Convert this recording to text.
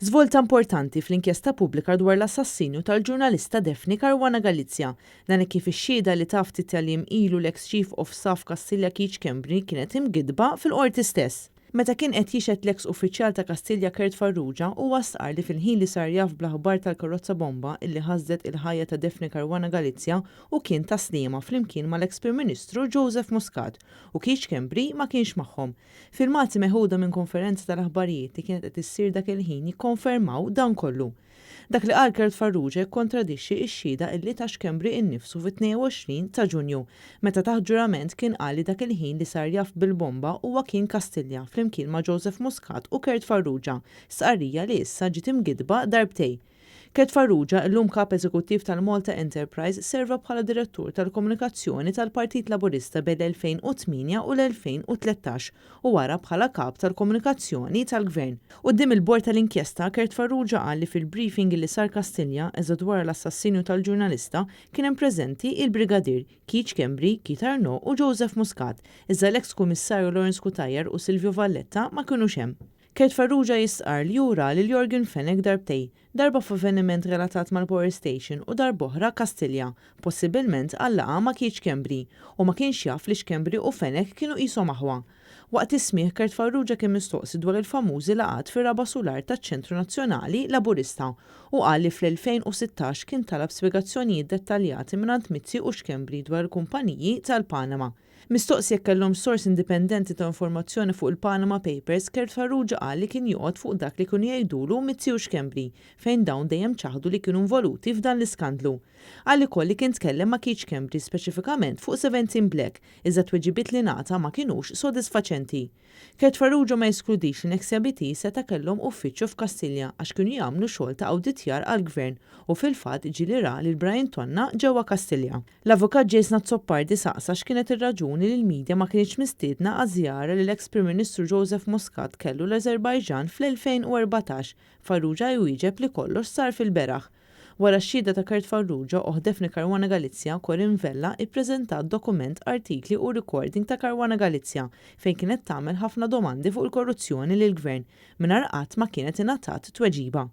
Żvolta importanti fl-inkjesta pubblika dwar l-assassinju tal-ġurnalista Daphne Caruana Galizia. Dan hekk kif ix-xhieda li ta ftit tal-jiem ilu l-eks Chief of Staff Kastilja Keith Schembri kienet imgidba fil-Qorti stess. Meta kien qed jixhed l-eks uffiċjal ta' Kastilja Kurt Farrugia, huwa stqarr li fil-ħin li sar jaf bl-aħbar tal-karozza bomba illi ħasdet il-ħajja ta' Daphne Caruana Galizia hu kien Tas-Sliema flimkien mal-eks Prim Ministru Joseph Muscat u Keith Schembri ma kienx magħhom. Filmati meħuda minn konferenza tal-aħbarijiet li kienet qed issir dak il-ħin jikkonfermaw dan kollu. Dak li qal Kurt Farrugia jikkontradixxi x-xhieda illi ta Schembri innifsu fit-22 ta' Ġunju, meta taħt ġurament kien qal li dak il-ħin li sar jaf bil-bomba huwa kien Kastilja flimkien ma' Joseph Muscat u Kurt Farrugia, stqarrija li issa ġiet imgiddba darbtejn. Kurt Farrugia, illum Kap Eżekuttiv tal-Malta Enterprise, serva bħala Direttur tal-Komunikazzjoni tal-Partit Laburista bejn l-2008 u l-2013 u wara bħala Kap tal-Komunikazzjoni tal-Gvern. Quddiem il-Bord tal-Inkjesta, Kurt Farrugia qal li fil-briefing li sar Kastilja eżatt wara l-assassinju tal-ġurnalista kien hemm preżenti il-Brigadier Keith Schembri, Keith Arnaud u Joseph Muscat, iżda l-eks Kummissarju Lawrence Cutajar u Silvio Valletta ma kinux hemm. Kurt Farrugia jistqarr li hu ra lil Yorgen Fenech darbtejn, darba f'avveniment relatat mal-Power Station u darb'oħra Kastilja, possibilment għal laqgħa ma' Keith Schembri, u ma kienx jaf li Schembri u Fenech kienu qishom aħwa. Waqt is-smigħ Kurt Farrugia kien mistoqsi dwar il-famużi laqgħat fir-raba' sular taċ-Ċentru Nazzjonali Laburista u qal li fl-2016 kien talab spjegazzjonijiet dettaljati mingħand Mizzi u Schembri dwar il-kumpaniji tal-Panama. Mistoqsi jekk kellhomx sors indipendenti ta' informazzjoni fuq il-Panama Papers, Kurt Farrugia qal li kien joqgħod fuq dak li kienu jgħidulu Mizzi u Schembri, fejn dawn dejjem ċaħdu li kienu involuti f'dan l-iskandlu. Qal ukoll li kien tkellem ma' Keith Schembri speċifikament fuq 17 Black, iżda t-tweġibiet li ngħata ma kinux sodisfaċenti. Kurt Farrugia ma jeskludix li Nexia BT seta' kellhom uffiċċju f'Kastilja għax kienu jagħmlu xogħol ta' awditjar għall-Gvern u fil-fatt ġieli ra lil Brian Tonna ġewwa Kastilja. L-Avukat Jason Azzopardi saqsa x'kienet ir-raġuni li l-media ma kinitx mistiedna għaż-żjara li l-eks Prim Ministru Joseph Muscat kellu l-Azerbaijan fl-2014, Farrugia jwieġeb li kollox sar fil-beraħ. Wara x-xhieda ta' Kurt Farrugia, oħt Daphne Caruana Galizia, Corinne Vella ippreżentat dokument, artikli u recording ta' Caruana Galizia fejn kienet tagħmel ħafna domandi fuq il-korruzzjoni lill-Gvern mingħajr qatt ma kienet ingħatat tweġiba.